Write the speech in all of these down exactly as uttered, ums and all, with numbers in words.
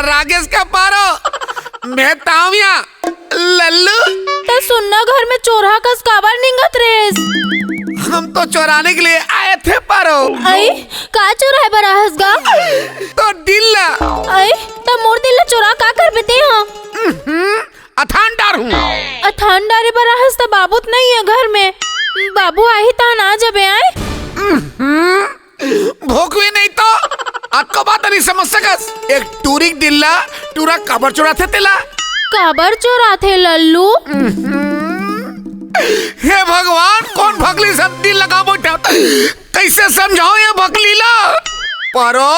रागेश का पारो, मैं ताविया लल्लू। त सुन्ना घर में चोरहा कस काबर निंगत रेस? हम तो चोराने के लिए आए थे पारो। आई, का चोराए बर आहस गा? तो दिल ला। आई, त मोर दिल ला चोरा का करबे ते हा? हम्म, अथान डार हूँ। अथान डारे बर आहस त बाबू त नहीं है घर में। बाबू आही तहन आ जबे आए। हम्म, भोकवे नहीं तो। अतको बात नहीं समझ सकस। एक टूरी के दिल ला टूरा काबर चोराथे तेला? काबर चोराथे लल्लू? हे भगवान, कौन भगली सब दिल लगा बैठा? कैसे समझाओ ये भगली ला? पारो,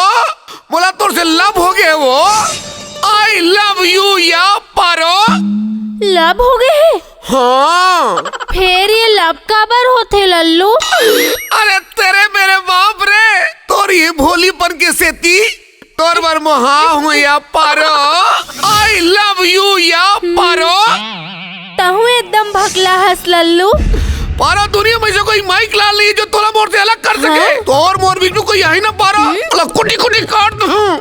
मोला तोर से love हो गए वो। I love you या पारो। Love हो गए है? हाँ। फेर ये love काबर होथे लल्लू? अरे तेरे मेरे बाप रे, तोर ये भोलीपन के सेती तोर बर मोहा हूँ या पारो। I love you या पारो। तहूँ एकदम भकला हस लल्लू। पारो, दुनिया में से कोई माइक लाल नहीं है जो तोला मोर से अलग कर सके। हाँ? तोर मोर बीच में कोई आई ना पारो। हम्म? बोला कुटी कुटी काट दूँ।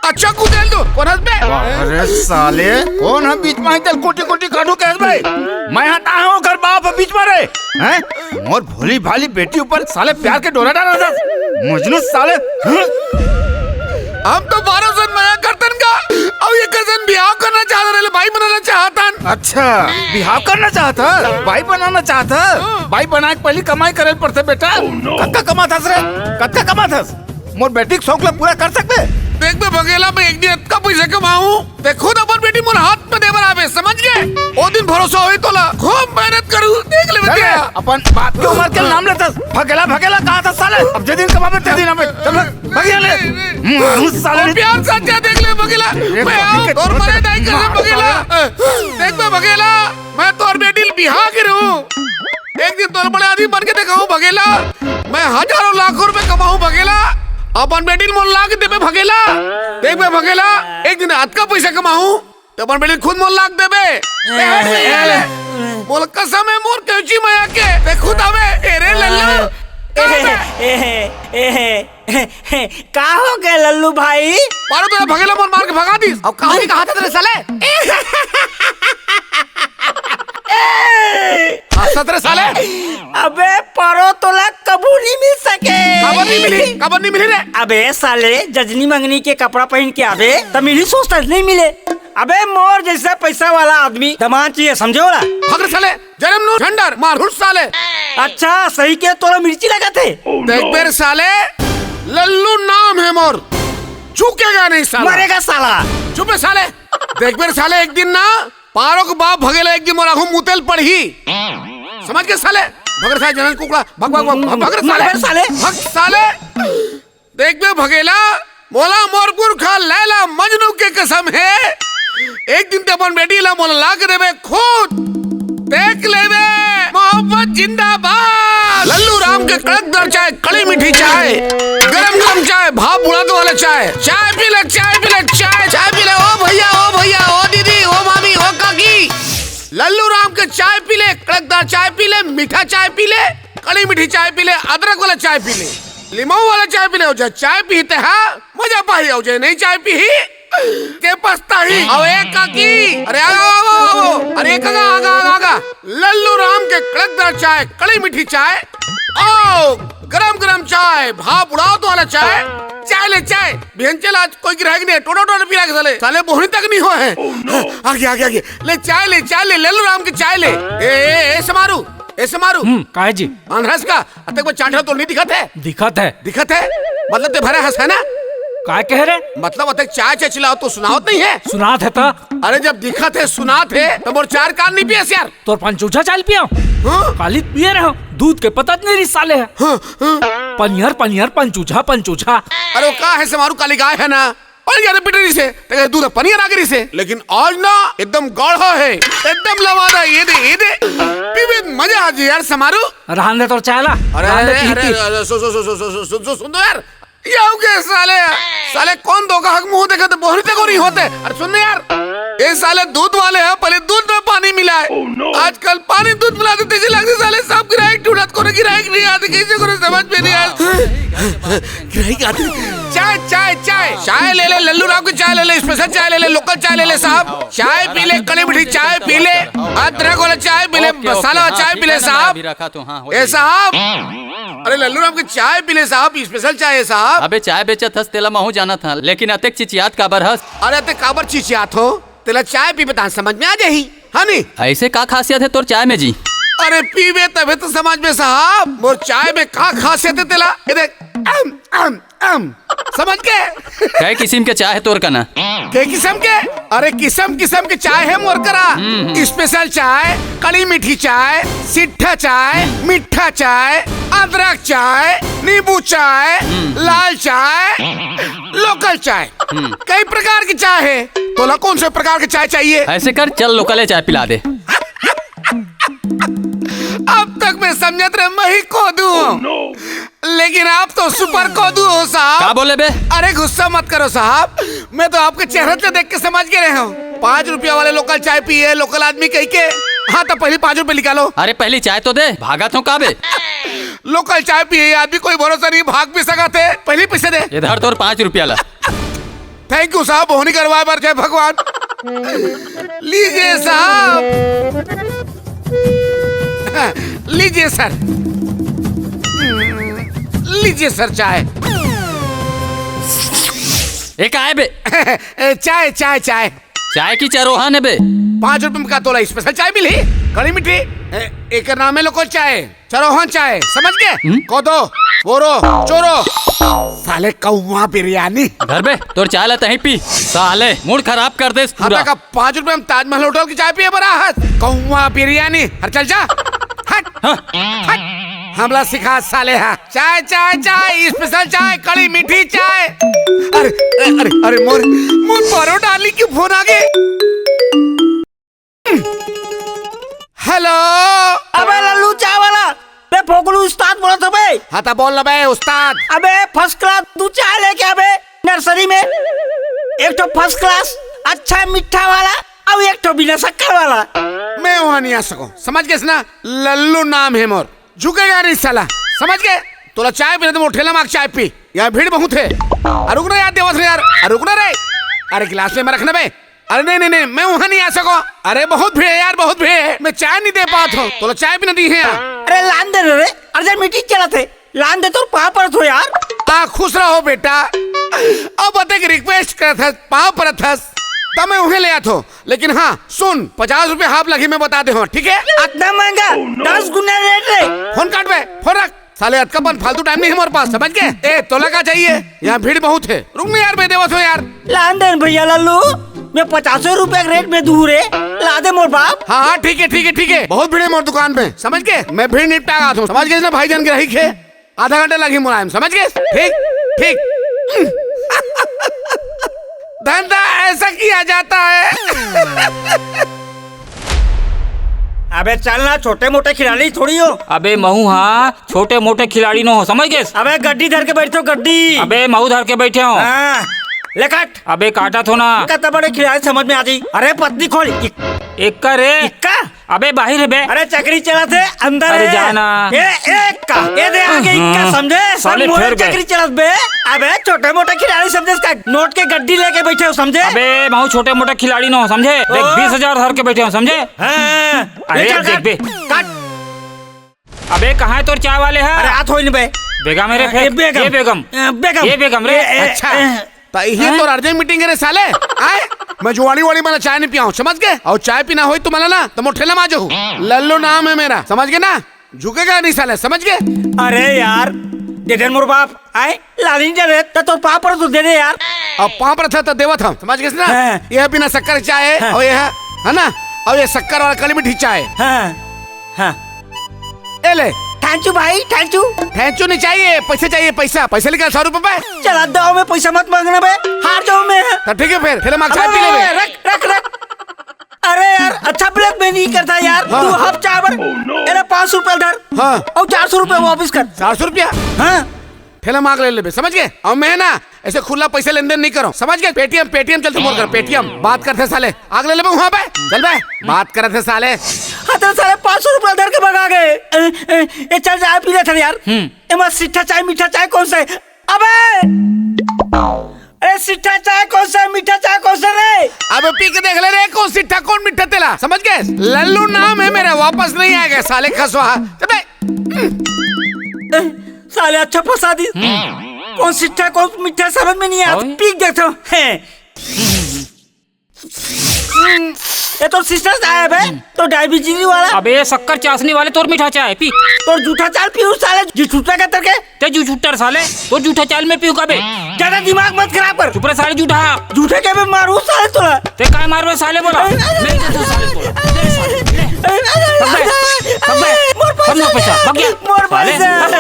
अच्छा कुदेल दो, कौन हंस बे? अरे साले, कौन हम बीच में आई तेल कुटी कुटी काटू कह बे? मैं हटा हूँ घर बाप बीच में रे। हैं? मोर भोली भाली बेटी ऊपर साले प्यार के डोरा डाला था। मजनू साले। हं? हम तो बारह जन मया करतन का, अब ये करतन बिहाव करना चाहत रहे, बाई बनाना चाहतन। अच्छा, बिहाव करना चाहत ह? बाई बनाना चाहत ह? बाई बनाए के पहली कमाई करे पड़थे बेटा। कतका कमात हस रे? कतका कमात हस? मोर बेटी के शौक ला पूरा कर सकबे? देख बे भगेला, मैं एक दिन अतका पैसा कमाऊं, ते खुद अपन बेटी मोर हाथ में देबर आबे, समझ गए? ओ दिन भरोसा होई तोला, खूब मेहनत करू, देख ले चल बे, भगेला। अपन बाप के उम्र के नाम लेतस, भगेला भगेला कहा था साले। अब जे दिन कमाबे ते दिन आबे। चल बे, भगेला ले। मारू साले। और प्यार सच्चा देख ले भगेला। मैं आओ, और मरे नहीं कर भगेला। देख बे भगेला, मैं तोर बेटी ल बिहा के रहूं। एक दिन तोर बड़े आदमी बन के देखाऊं भगेला। मैं हजारों लाखों रुपए कमाऊं भगेला। अपन बेटी ल मोर लाख देबे भगेला। देख बे भगेला, एक दिन अतका पैसा कमाऊं, तो अपन बेटी ल खुद मोर लाख देबे। ए, ए, ए, ए। मोर कसम है मोर कैंची मया के। ते खुद आवे, ए रे लल्लू। ए, ए, ए, ए। का हो गए लल्लू भाई? मारो तेरा भगेला मोर मार के भगा दीस। अब कहाँ की कहाँ था तेरे साले? हंसत रे साले। अबे परो तोला कबू नहीं मिल सके। कबर नहीं मिली, कबर नहीं मिली रे। अबे साले जजनी मंगनी के कपड़ा पहन के आबे त मिली सोचता नहीं मिले। अबे मोर जैसा पैसा वाला आदमी दमान चाहिए समझे वाला। भग रे साले। जन्म नो झंडर मारहुर साले। अच्छा सही के तोला मिर्ची लगा थे। देख बे रे साले, लल्लू नाम है मोर, झुकेगा नहीं साला। मरेगा साला। चुप बे साले। देख बे रे साले, एक दिन ना पारो के बाप भगेला एक दिन मोर आंखों मुतेल पड़ही। समझ के साले? भग रे साले जनन कुकड़ा, भग, भग, भग, भग, भग रे साले। मर बे साले। भग साले। देख बे भगेला, मोला मोर पुरखा लैला मजनू के कसम है, एक दिन ते अपन बेटी ला मोला ला के देबे खुद। देख लेबे, मोहब्बत जिंदाबाद। लल्लू राम के कड़कदार चाय, कड़ी मीठी चाय, गरम गरम चाय, भाप उड़ाने वाला चाय, चाय पी ले, चाय पी ले, चाय, चाय पी ले, ओ भैया, ओ भैया, ओ दीदी, ओ मामी, ओ काकी। लल्लू राम के चाय पी ले, कड़कदार चाय पी ले, मीठा चाय पी ले, कड़ी मीठी चाय पी ले, अदरक वाला चाय पी ले, लीमऊ वाला चाय पी ले, अउ जे चाय पीही ते हा मजा पाही, अउ जे नहीं चाय पीही ते पछताही। अउ ए काकी, अरे आ, आ, आ, आ, आ, अरे काका, आगा, आगा, आगा। लल्लू राम के कड़कदार चाय, कड़ी मीठी चाय, अउ गरम गरम चाय, भाप उड़ावत वाला चाय, चाय ले चाय। बिहन चल आज कोई गिराहक नहीं है, टोटो टोटो पिला के साले, साले बोहनी तक नहीं हुआ है। आगे, आगे, आगे। ले चाय ले, चाय ले, लल्लू राम के चाय ले। ए, ए, ए, समारू, ए, समारू। हम्म, काहे जी? आंध्रस का, अतक में चांठा तो नहीं दिखत है? दिखत है। दिखत है? मतलब ते भरा हंस है ना? काय कह रहे? मतलब अतक चाय चाय चिल्लाओ तो सुनावत नहीं है? सुनात है ता। अरे जब दिखत है, सुनात है, तो मोर चार कान नहीं पियस यार। तोर पंचूझा चाल पिया? हाँ? काली पिए रहे, दूध के पता नहीं रही साले है। हाँ, हाँ। पनियर, पनियर, पंचूझा, पंचूझा। अरे वो का है समारू काली गाय है ना? अरे यार, बेटे से, ते दूध पनियर आ गई से, लेकिन आज ना एकदम गाढ़ा है, एकदम लवादा, ये दे, ये दे, पीबे मजा आ जाए यार समारू। रहन दे तोर चाला, अरे, रहन दे अरे, पी, अरे, पी। अरे, सो, सो, सो, सुन दो यार, ये हो गए साले, साले कौन धोखा हक मुंह देखे तो बोहनी तक नहीं होते। अरे सुन ना यार, ये साले दूध वाले हैं, पहले दूध में पानी नहीं मिला है। आजकल पानी दूध मिला देते जी, लगते साले सब गिराहक ढूंढत, कोनो गिराहक नहीं आते, कैसे कोनो समझ में नहीं आते। गिराहक आते। चाय, चाय, चाय, चाय ले ले, लल्लू राम की चाय ले ले, स्पेशल चाय ले ले, लोकल चाय ले ले साहब। चाय पी ले, कड़ी मीठी चाय पी ले, अदरक वाला चाय पी ले, मसाला वाला चाय पी ले साहब। ए साहब, अरे लल्लू राम की चाय पी ले साहब, स्पेशल चाय है साहब। अबे चाय बेचत हस तेला महू जानत हस, लेकिन अतेक चिचियात काबर हस? अरे अतेक काबर चिचियात हो? तेला चाय पीबे त समझ में आ जाही, है नी? ऐसे का खासियत है तोर चाय में जी? अरे पीबे तभे तो समझ में साहब, मोर चाय में का खासियत है तेला। ये देख, अम, अम, अम, समझ के? कई किसिम के चाय है तोर कना? कई किसिम के? अरे किसिम किसिम के चाय है मोर करा। स्पेशल चाय, कड़ी मीठी चाय, सिट्ठा चाय, मीठा चाय, अदरक चाय, नींबू चाय, लाल चाय, लोकल चाय। कई प्रकार की चाय है, तोला कौन से प्रकार की चाय चाहिए? ऐसे कर, चल लोकले चाय पिला दे। अब तक मैं समझत रहे मैं ही कोदू हूँ, लेकिन आप तो सुपर कोदू हो साहब। का बोले बे? अरे गुस्सा मत करो साहब, मैं तो आपके चेहरे से देख के समझ के रहे हूँ। पाँच रुपया वाले लोकल चाय पिए लोकल आदमी कह के। हाँ तो पहली पाँच रुपया निकालो। अरे पहली चाय तो दे, भागत हो का बे? लोकल चाय पिए आदमी कोई भरोसा नहीं, भाग भी सकत है। पहली पैसे दे। इधर तोर पाँच रुपया ला। थैंक यू साहब, बोहनी करवाए बर जय भगवान। लीजिए साहब, लीजिए सर, लीजिए सर चाय। ए, का है बे? ए, चाय, चाय, चाय। चाय की चरोहा ने बे? पाँच रुपए में का तोला स्पेशल चाय मिली, कड़ी मीठी। ए, एकर नाम है लोकल चाय। चरोहन चाय, समझ के? हम्म? कोदो, बोरो, चोरो, साले कौवा बिरयानी। धर बे, तोर चाय ला तहीं पी, साले मूड खराब कर देस पूरा। का पाँच रुपए में ताजमहल होटल की चाय पिए बर आहस? कौवा बिरयानी। हट चल जा, हट, हाँ। हट। हमला सिखा साले हा। चाय, चाय, चाय, स्पेशल चाय, कड़ी मीठी चाय। अरे, अरे, अरे, अरे, मोर, मोर परो डाली के फोन आ गे। हेलो। अबे लल्लू चाय वाला, बे फोकलू उस्ताद बोलत हो बे? हाँ, त बोल ना बे उस्ताद। अबे फर्स्ट क्लास दू चाय लेके आ बे नर्सरी में। एक ठो फर्स्ट क्लास अच्छा मीठा वाला, अउ एक ठो बिना शक्कर वाला। मैं वहाँ नहीं आ सको, समझ गेस ना? लल्लू नाम है मोर, झुकेगा नहीं साला, समझ गे? तोला चाय पीना तो मोर ठेला माग चाय पी, यहाँ भीड़ बहुत है। अरे रुक ना यार, देवत यार, अरे रुक ना रे, अरे गिलास में रखना बे। अरे नहीं, नहीं, नहीं, मैं वहाँ नहीं आ सको। अरे बहुत भीड़ है यार, बहुत भीड़ है, मैं चाय नहीं दे पात हूँ। तोला चाय भी नहीं दी है यार। अरे लान दे रे, अर्जेंट मीटिंग चलत है, लान दे, तोर पाँव परत हो यार। आ, खुश रहो बेटा। अब अतेक रिक्वेस्ट करत हस, पाँव परत हस, त मैं उहे ले आत हूँ। लेकिन हाँ, सुन, पचास रुपया हाफ लगही, मैं बता दे हूँ, ठीक है? अतना महंगा? दस गुना रेट रे। फोन काट बे, फोन रख। साले अतका पन फालतू टाइम नहीं है हमारे पास, समझ गए? ए, तोला का चाहिए? यहाँ भीड़ बहुत है। रुक ना यार, मैं देवत हूँ यार। लान दे न भैया लल्लू, मैं पचासो रुपया के रेट में दूँ रे, ला दे मोर बाप। हाँ, हाँ, ठीक है, ठीक है, ठीक है। बहुत भीड़ है मोर दुकान में, समझ गए? मैं भीड़ निपटा रहा हूँ, समझ गए ना भाईजान के रही के? आधा घंटा लगी मुलायम, समझ गए? ठीक, ठीक। धंधा ऐसा किया जाता है। अबे चल ना, छोटे मोटे खिलाड़ी थोड़ी हो। अबे महू हाँ, छोटे मोटे खिलाड़ी नो हो, समझ गेस? अबे गड्डी धर के बैठे हो, गड्डी। अबे महू धर के बैठे हो। हाँ, ले काट। अबे काटा थो ना। कत्ता बड़े खिलाड़ी समझ में आ जाई। अरे पत्नी खोल। इक- इक्का रे। इक्का? अबे बाहिर है बे। अरे चकरी चलत है, अंदर अरे है। जाना। ए, ए, का? ए दे आगे इक्का, हम्म। समझे? सब साले मोरे फेर गए। चकरी चलत बे। अबे छोटे मोटे खिलाड़ी समझे इसका? नोट के गड्डी लेके बैठे हो, समझे? अबे महू छोटे मोटे खिलाड़ी नो हो, समझे? देख ओ। बीस हजार धर के बैठे हो, समझे? हाँ। अरे ले चल, देख काट, बे। काट। अबे कहाँ है तोर चाय वाले हा? अरे हाथ होई न बे। बेगम है रे ए, फेर। बेगम। ये बेगम। ए, बेगम। ये बेगम रे। ए, ए, अच्छा। ए, त इही हाँ? तोर अर्जेंट मीटिंग है रे साले। आए? मैं जुआड़ी वाड़ी वाला चाय नहीं पियाऊँ, समझ गए? और चाय पीना होई तुम्हारा ना, तो मोर ठेला में आ जाओ। लल्लू नाम है मेरा, समझ गए ना? झुकेगा नहीं साले, समझ गए? अरे यार, दे दे मोर बाप, आए? लानी दे दे, त तोर पाँव पर तो दे दे यार। अब पाँव पर था तो देवत हम, समझ गए ना? हाँ। ये बिना शक्कर चाय है, हाँ। और ये है, है ना? और ये शक्कर वाला कली मीठी चाय। हाँ, हाँ। ए ले। Thank you भाई, thank you। Thank you नहीं चाहिए, पैसे चाहिए, पैसा। पैसे निकाल, सौ रुपए पे। चला दो, मैं पैसा मत मांगना बे, हार जाऊं मैं। तो ठीक है फिर, फिर हम अबे, चाय पी लेंगे। रख, रख, रख। अरे यार, अच्छा ब्लैक में नहीं करता यार। हाँ। तू हाफ चावर, अरे पाँच सौ रुपए धर। हाँ। और चार सौ रुपए वापस कर। चार सौ रुपया? हाँ। ठेला में आग ले लेबे, समझ गे? अउ मैं ना ऐसे खुला पैसा लेन देन नहीं करो, समझ गे? पेटीएम, पेटीएम चलते मोर कर, पेटीएम। बात करते साले, आग ले लेबे वहां पे। चल बे, बात करत हे साले। हाँ तो साले पाँच सौ रुपया धर के भगा गए। ए, ए, ए, चल चाय पी लेथन यार। हम्म। एमा सिट्ठा चाय, मीठा चाय कौन सा है? अबे, अरे सिट्ठा चाय कौन सा है, मीठा चाय कौन सा रे? अबे पी के देख ले रे, कौन सिट्ठा कौन मीठा तेला, समझ गे? लल्लू नाम है मेरा, वापस नहीं आएगा साले खसवा। चल बे। ए, साले अच्छा फंसा दी। कौन सिट्ठा कौन मीठा समझ में नहीं आया। और? पी के देखता हूँ। हैं। ये तो सिस्टर साहब है, तो डायबिटीज वाला। अबे ये शक्कर चाशनी वाले तोर मीठा चाय पी। तोर जूठा चाय पीऊ साले, जी छुट्टा के तरके। ते जू छुट्टर साले, तोर जूठा चाय मैं पीऊ का बे? ज्यादा दिमाग मत खराब कर। चुप रहे साले जूठा। जूठे के बे मारू साले तोला। ते काय मारबे साले बोला? अरे, अरे, मैं ही देता हूँ साले तोला। ले साले, ले। अरे, अरे, अबे, अरे, अबे, अरे, मोर सब लोग पैसा, पैसा, भाग गया। मोर साले, पैसा। भाग,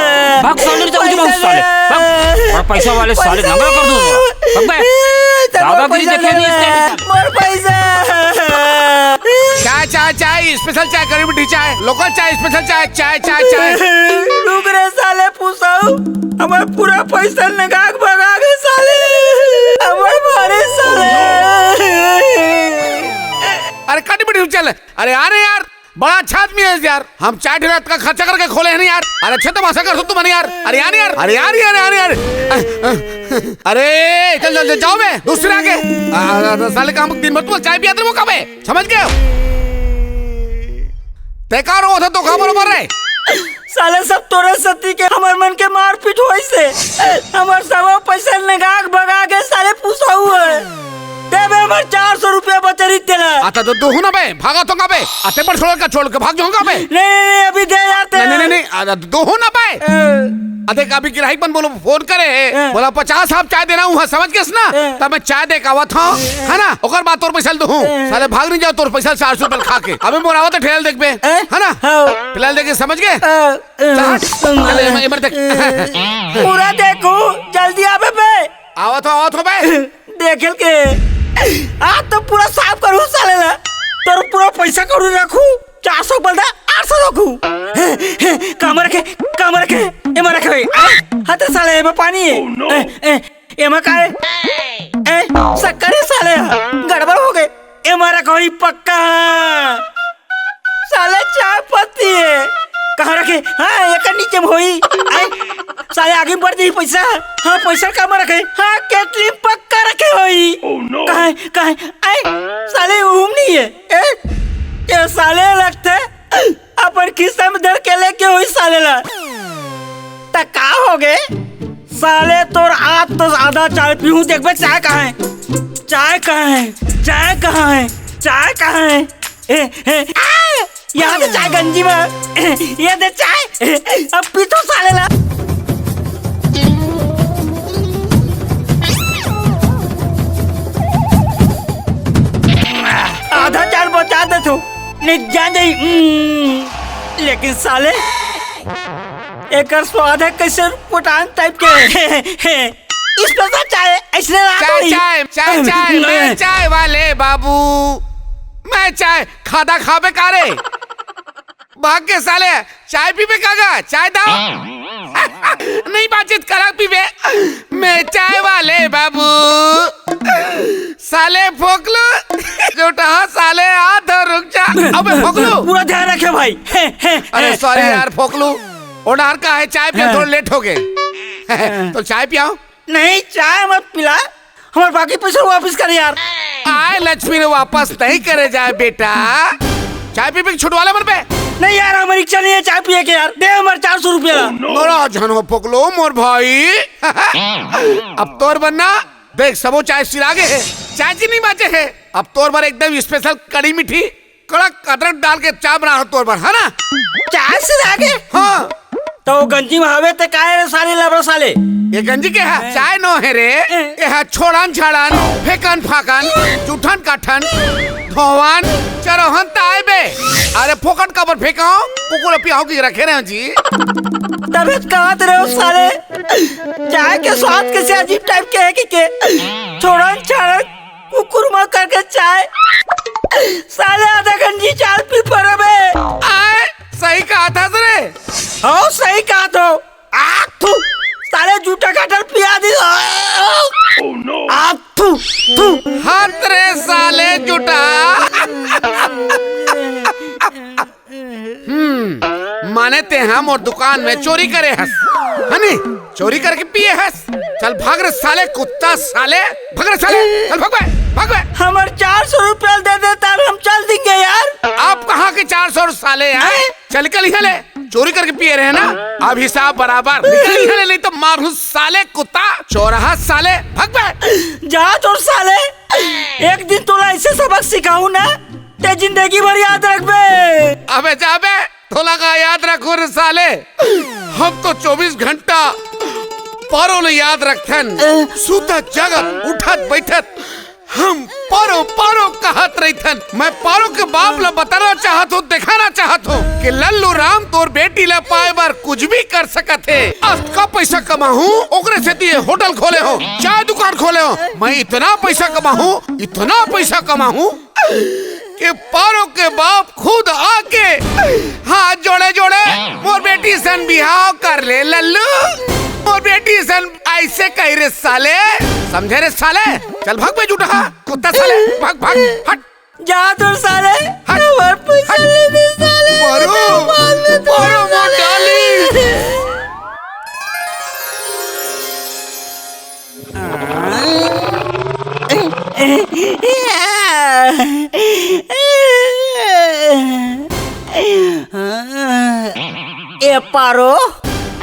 भाग साले, जाओ, जाओ, पैसा साले, दे। भाग। बड़ा पैसा वाले साले, पैसा नंबर कर दो। दे। भाग बे। ए, चल, दादागिरी पैसा देखे नहीं दे। इसने। मोर पैसा। चाय, चाय, चाय, स्पेशल चाय, कड़ी मीठी चाय, लोकल चाय, स्पेशल चाय, चाय, चाय, चाय। रुक रे साले फुसाऊ, हमर पूरा पैसा नगाक भगा गे साले, हमर भारी साले। अरे कड़ी मीठी चल, अरे आ रे यार, बड़ा अच्छा आदमी है यार, हम चाय ठेला का खर्चा करके खोले हैं ना यार। अरे अच्छे तमाशा कर तुम यार, अरे यार यार, अरे यार यार यार यार। अरे चल चल चल, जाओ बे, दूसरे आगे। आ, आ, आ, साले का हम दिन भर तुम चाय पियाते वो कब है? समझ गए? ते का रो था तो खा बरोबर रे। साले सब तोरे सती के हमर मन के मारपीट होई से। हमर सब पैसा नगाक भगा के साले फुसाऊ है। दे बे हमर चार सौ रुपया बचरी तेला। आता तो दो ना बे, भागा तो का बे। आते पर छोड़ का छोड़ के भाग जाऊंगा बे। नहीं, नहीं, नहीं, अभी दे यार तेला। नहीं, नहीं, नहीं, नहीं, आता दो ना बे। अ, अते का अभी गिराही पन बोलो, फोन करे, हैं। बोला, "पचास आप चाय देना हूँ, हाँ, समझ गेस ना?" हैं। तब मैं चाय दे के आवत हूँ, हैं। है ना? ओकर बाद तोर पैसा दे दूँ। हैं। साले भाग नहीं जाओ, तोर पैसा चार सौ रुपया खा के। अबे मोर आवत ठेल देख बे, हैं? है ना? हाँ। फिलहाल देखे, समझ गए? हाँ। चल, हट। चल, ये मर, ये मर देख। पूरा देखू, जल्दी आबे बे। आवत हो, आवत हो बे। देखेल के। आज तो पूरा साफ करू साले ला। तोर पूरा पैसा करू रखू। चार सौ बलदा आठ सौ रखू। हे, हे, कामा रखे, कामा रखे, एमा रखे। आ, हाथे साले, एमा पानी है। Oh, no। ए, ए, एमा का है? ए, शक्कर है साले, गड़बड़ हो गए। एमा रखो ही पक्का। साले चाय पत्ती है। कहाँ रखे? हाँ, एकर नीचे में होई। आए, साले आगे में बढ़ जाई पैसा। हाँ, पैसा कामा रखे? हाँ, केटली में पक्का रखे होई। Oh, no। कहाँ है? कहाँ है? आए, साले ऊम नहीं है। ए, ये साले लगते अपन खिस्सा में धर के लेके होई साले ला। त का हो गे? साले तोर आज तो आधा चाय पीहूं। देखबे चाय कहाँ है? चाय कहाँ है? चाय कहाँ है? चाय कहाँ है? ए, ए, आ! यहाँ दे चाय गंजी में। ये दे चाय। अब पी तो साले ला। आधा चाय बचा दे तू। नहीं जान जाई। हम्म, लेकिन साले, एकर स्वाद है कैसे पोटान टाइप के। स्पेशल चाय, ऐसे ना चाय, थोड़ी। चाय, चाय, चाय, मैं नहीं। चाय वाले बाबू, मैं चाय खादा खाबे का रे? भाग के साले, चाय पीबे का गा? चाय दाओ। नहीं बातचीत करा पीबे। मैं चाय वाले बाबू। साले फोकलू, जो टहा साले, आ तो रुक जा। अबे फोकलू। पूरा ध्यान रखे भाई। हे, हे, अरे हे, सॉरी हे। यार फोकलू, ओनार का है, चाय पिया, हाँ। थोड़ा लेट हो गए। हाँ। तो चाय पियाओ। नहीं, चाय मत पिला, हमारे बाकी पैसा वापस कर यार। आए लक्ष्मी ने वापस नहीं करे जाए बेटा। चाय पी पी के छुटवा ले मन पे। नहीं यार, हमारी इच्छा नहीं है चाय पिए के यार, दे हमारे चार सौ रुपया। मोरा झन हो फोकलू मोर भाई। अब तोर बनना देख, सबो चाय सिरा गे हे, चाय चीनी बाचे हे। अब तोर बर एकदम स्पेशल कड़ी मीठी, कड़क अदरक डाल के चाय बना रहा तोर बर, है ना? चाय सिरा गे? हाँ। तो वो गंजी में हवे ते काहे रे साले लबरा साले? ये गंजी के है? हैं। चाय नो है रे। हैं। ये है छोड़न छाड़न, फेंकन फाकन, जूठन काठन, धोवन, चरोहन ताय बे। अरे फोकट काबर फेंकाओ? कुकुर पियाओ की रखे रहे हो जी। तबे तो कहत रहे हो साले। चाय के स्वाद कैसे अजीब टाइप के है कि के? छोड़न छाड़न कुकुर माँ करके चाय। साले आधा घंटी चाय पी पर बे। आए, सही कहा था रे। हाँ, सही कहा तो। आ, थू। साले जूठा काटल पिया दी। आ, थू, थू। हट रे साले जूठा। हम्म, माने तेहा मोर दुकान में चोरी करे हस, है नी? चोरी करके पिए हस। चल भाग रे साले, कुत्ता साले, भाग रे साले, चल भाग बे, भाग बे। हमर चार सौ रुपया दे दे, तब हम चल देंगे यार। अब कहाँ के चार सौ साले यार? हैं? चल निकल यहाँ ले, चोरी करके पिए रहे ना, अब हिसाब बराबर। निकल यहाँ ले, नहीं तो मारू साले कुत्ता, चोरहा साले, भाग बे। जा तोर साले, एक दिन तोला ऐसे सबक सिखाऊ ना, ते जिंदगी भर याद रखबे। अबे जा बे, तोला का याद रखो रे साले। हम तो चौबीस घंटा पारो ले याद रखथन। सुतत जागत, उठत बैठत हम पारो पारो कहत रहिथन। मैं पारो के बाप ला बताना चाहत हूँ, दिखाना चाहत हूँ कि लल्लू राम तोर बेटी ला पाए बर कुछ भी कर सकत हे। अतका पैसा कमाहूँ, ओकरे सेती ये होटल खोले हो, चाय दुकान खोले हो। मैं इतना पैसा कमाहूँ, इतना पैसा कमाहूँ कि पारो के बाप खुद आके हाथ जोड़े जोड़े मोर बेटी सन बिहाव कर ले लल्लू। मोर बेटी सन ऐसे कही रे साले, समझे रे साले? चल भाग बे जूठा कुत्ता साले, भाग भाग, हट। जा तोर साले, हट, हमार पैसा हट। ले दे साले। मारो, मार दे तोर मारो, मार साले। डाली। ए पारो।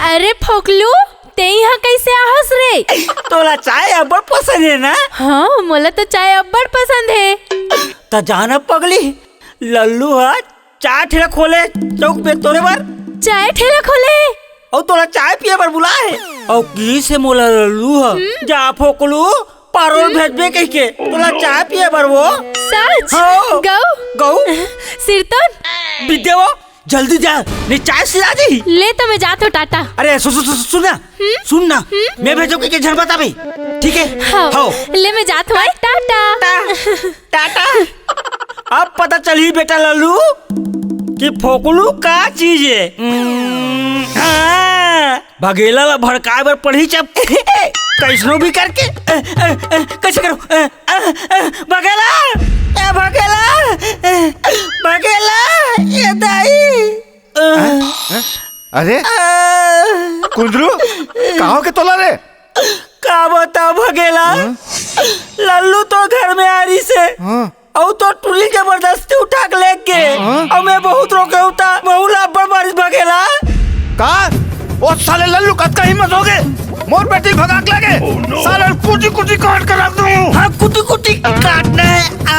अरे फोकलू, ते इहाँ कैसे आहस रे? तोला चाय अब्बड़ पसंद हे ना? हाँ, मोला तो चाय अब्बड़ पसंद हे। त जाना पगली, लल्लू ह चाय ठेला खोले चौक पे तोरे बर। चाय ठेला खोले? अउ तोला चाय पिए बर बुलाए हे। अउ किहिस हे मोला लल्लू ह, हम्म? जा फोकलू, पारो ल भेजबे कहिके तोला चाय पिए बर वो। सच? हाँ। गऊ? गऊ? सिरतोन? बिद्या वो, जल्दी जा, नहीं चाय सिरा दी। ले तो मैं जात हूँ, टाटा। अरे सु-, सु-, सु-, सुन ना, हम्म? सुन ना, हम्म? मैं भेजो कहिके झन बताबे, ठीक है? हाँ, हाँ। ले मैं जात हूँ, टाटा। टाटा। अब पता चलही बेटा लल्लू कि फोकलू का चीज हे। हम्म, हाँ। भगेला ला भड़काए बर पड़ही जब कैसनो भी करके। अ, अ, अ, कैसे करो? अ, अ, अ, भगेला, ए भगेला, अ, भगेला, ए दाई। अ, अ, अरे, अ, कुंदरू, का हो के तोला रे? का बताओ भगेला, हाँ? लल्लू तो घर में आ रही से। हाँ। अउ तो टुरी जबरदस्ती उठा के लेके गे। हाँ? अउ मैं बहुत रोके हूँ ता, महू ला अब्बड़ मारिस भगेला। का? ओ साले लल्लू, कतका हिम्मत होगे? मोर बेटी भगा के लेगे। साले कुटी कुटी काट के रख दूँ। हाँ, कुटी कुटी काटना है। आ।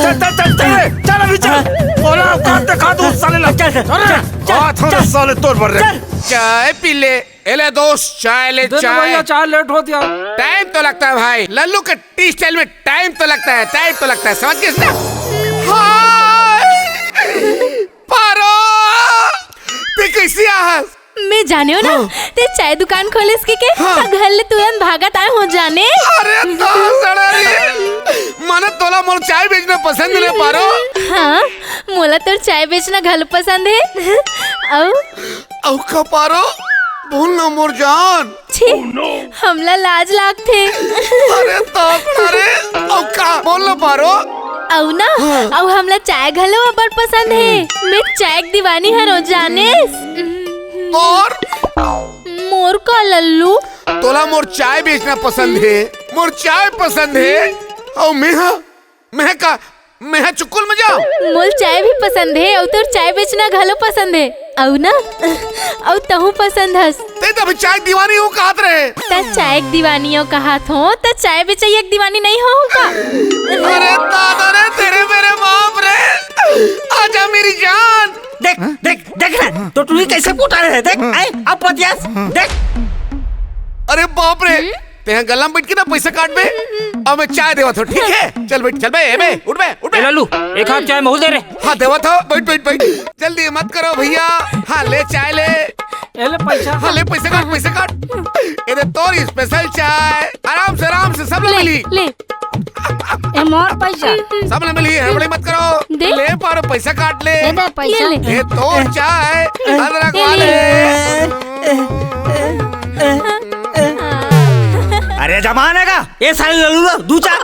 चल, चल, चल, चल, चल अभी चल। हाँ। ओला औकात दिखा दूँ उस साले ला। चल, चल, अरे, चल, आ, थोड़ा चल। साले तोर बर रे। चल। चाय पी ले। ए ले दोस्त, चाय ले, दे दे चाय। भैया, चाय लेट होत यार। टाइम तो लगता है भाई, लल्लू के टी स्टाइल में टाइम तो लगता है, टाइम तो लगता है, समझ गेस ना? हाय! पारो! ते कैसे आहस? मैं जाने हो ना, हाँ। ते चाय दुकान खोलिस कहिके, हाँ। त घर ले तुरंत भागत आए हो जाने। अरे तो सड़ा रे, माने तोला मोर चाय बेचना पसंद नहीं पारो? हाँ, मोला तोर चाय बेचना घलो पसंद हे। अउ अउ का पारो, बोल ना मोर जान। छी, हमला लाज लागथे। अरे तो, अरे, अउ का, बोल ना पारो। अउ ना, हाँ। अउ हमला चाय घलो अब्बड़ पसंद हे। हम्म। मैं चाय के दीवानी हरों जानेस। और? मोर का लल्लू? तोला मोर चाय बेचना पसंद हे, मोर चाय पसंद हे। अउ मैं हा, मैं का, मैं हा चुकुल में जाओ। मोल चाय भी पसंद हे, अउ तोर चाय बेचना घलो पसंद हे। अउ ना, अउ तहूँ पसंद हस। ते तभी चाय दीवानी हो कहत रहे। त चाय के दीवानी हो कहत हो, त चाय बेचैया के दीवानी नहीं हो का? अरे दादा रे, तेरे मेरे बाप रे, आजा मेरी जान। देख, देख, देख ना, तो टुरी कैसे पोटा रहे, देख, आए, अब पतियास, देख। अरे बाप रे, तेहा गल्ला में बैठ के ना पैसा काटबे। अब मैं चाय देवत हो, ठीक है? चल बैठ, चल बे, ए बे, उठ बे, उठ बे। ए लालू, एक हाथ चाय महू दे रे। हाँ, देवत हो, बैठ, बैठ, बैठ। जल्दी मत करो भैया। हाँ, ले चाय ले। ए ले पैसा। हाँ, ले पैसा काट, पैसा काट। ए दे तोर स्पेशल चाय। आराम से, आराम से, सब ले ले, मिली। ले। ए मोर पैसा। सब ले मिली, हड़बड़ी मत करो। दे। ले पारो पैसा काट ले। ए दे पैसा। ले, ले। ए तोर चाय, अदरक ए वाले। ले। जमाने का, ए साले लल्लू ला, दू चार।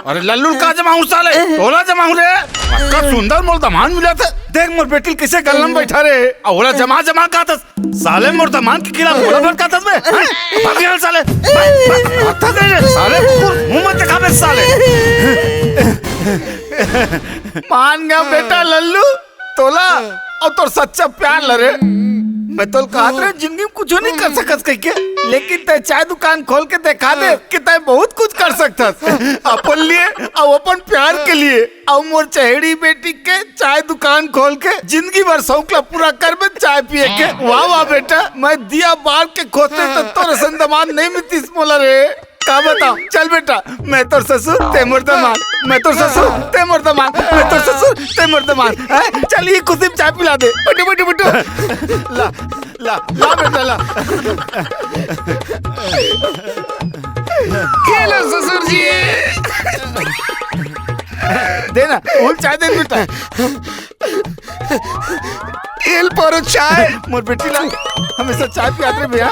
अरे लल्लू का जमाऊं साले, तोला जमाऊं रे। अतका सुंदर मोर दमांद मिलत हे। देख मोर बेटी ल कइसे गल्ला म बइठा रे। अउ ओला जमा जमा कहत हस। साले मोर दमांद के खिलाफ मोला भड़कात हस बे। हैं? भाग यहाँ साले। भाग, भाग, भागता कहीं रे साले। कुकुर, मुंह मत दिखाबे साले। मान गया बेटा लल्लू। तोला अउ तोर सच्चा प्यार ल रे। मैं तोल कहत रहे जिंदगी में कुछू नहीं कर सकस कहिके, लेकिन तैं चाय दुकान खोल के देखा दे कि तैं बहुत कुछ कर सकथस अपन लिए अउ अपन प्यार के लिए। अउ मोर चहेड़ी बेटी के चाय दुकान खोल के जिंदगी भर शौक ला पूरा करबे चाय पिए के। वाह वाह बेटा, मैं दिया बार के खोजते त तोर असन दमांद नहीं मिलतिस मोला रे। का बताओं? चल बेटा, मैं तोर ससुर, तैं मोर दमांद, मैं तोर ससुर, तैं मोर दमांद, मैं तोर ससुर, तैं मोर दमांद। हैं? चल, ये खुशी में चाय पिला दे। बटू, बटू, बटू। ला, ला, ला बेटा, ला। ये लो ससुर जी। दे ना, फूल चाय दे बेटा। एल पर चाय। मोर बेटी ला हमेशा चाय पियात रे भैया।